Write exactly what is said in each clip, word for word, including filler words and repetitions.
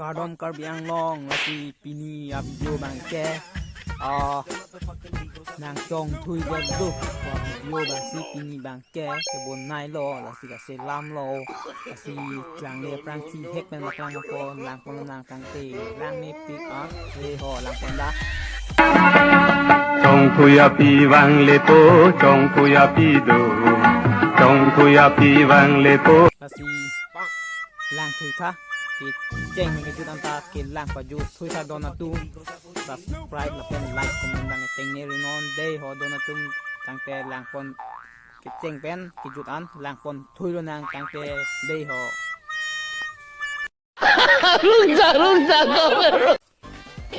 Kardom Karbi Anglong, lasi pini a-video abangke, ah, nangchongthui det do. A-video abangsi pini abangke kebonai lo, lasi kaselam lo, lasi klangle aphrang thihek pen paklang ako, langpon nang tangte, lang mepik, ah, re ho, langpon da. Chongthui api vang lepo, chongthui api do, chongthui api vang lepo. Lasi langthui tha, kecheng kejut anta kelang pajut thui tha don atum. Subscribe lapen like comment nang tengne ri non dei ho don atum, tangte langpon kecheng pen kejut an langpon thui lonang tangte dei ho. Rungsa, rungsa, ko.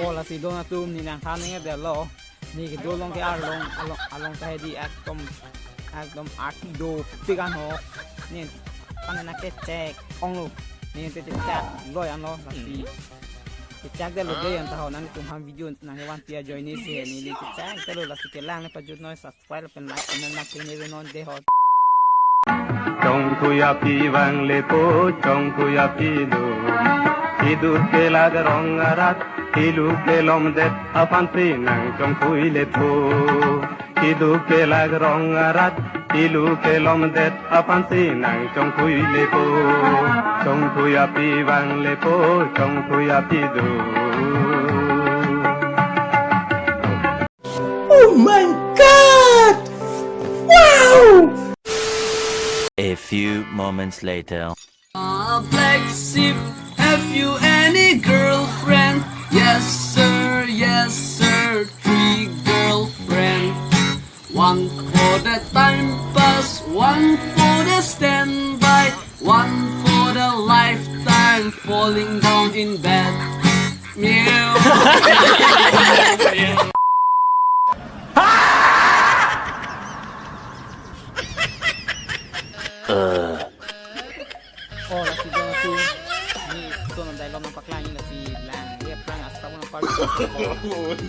Oh, lasi don atum, ne nangthan nangji det lo. Ne kedo along ke arlong, along, along ta hedi ekdom, ekdom arti dopik an ho. Ne, pane nangkechek ong lo. Ne te chechak loi an lo, lasi chechak det lo dei anta ho, nangtum aphan video nangvanpi ajoine si ne, ne chechak det lo, lasi kelang ne pajut noi, subscribe lapen like comment nang tengne ri non dei ho. Chongthui api vang lepo, chongthui api do. Siduk kelak rong arat, tilu kelom det aphansi nangchongthui lepo. Siduk kelak rong arat, tilu kelom det aphansi nangchongthui lepo. Chongthui api vang lepo, chongthui api do. Oh my God! Wow! A few moments later. A black sheep, have you any girlfriend? Yes, sir, yes, sir, three girlfriend. One for the time pass, one for the standby, one for the lifetime falling down in bed. Meow. Oh, lasi don atum, ne son dialogue nangpaklang, lasi lang, dia plang asap nangpal.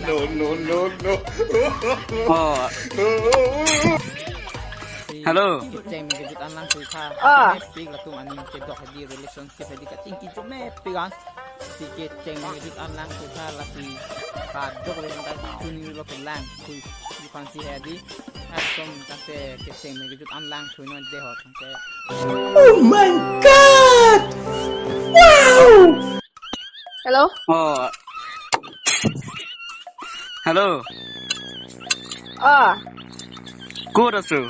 No, no, no, no. Oh. Hello. Kecheng kejut an langthui tha. Ah. Mepik latum aning kedok hedi, relationship hedi kachingki chome pigan. Si kecheng kejut an langthui tha, lasi kadok le ta chuni lo kelang thui di aphansi hedi. Ekdom tangte kecheng kejut an langthui non dei ho tangte. Oh my God! Wow! Hello? Oh. Hello. Ah. Good, Asu.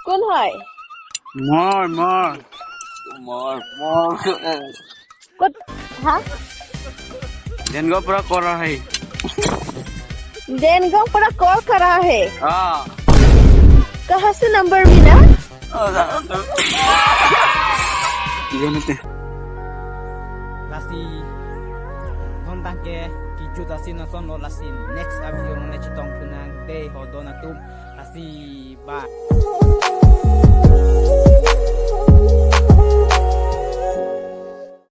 কোন হয়? মই, মই। মই, মই। ক'ত? হা? দেনগাঁও পৰা কৰা হয়। দেনগাঁও পৰা কল কৰা হয়। অ। कहाँ से नंबर मिला? অ, জানো তো। কি জানো তে? Lasi, non tangke kejut asin ason lo, lasi next a-video along le chetongthu nang dei ho don atum, lasi bye.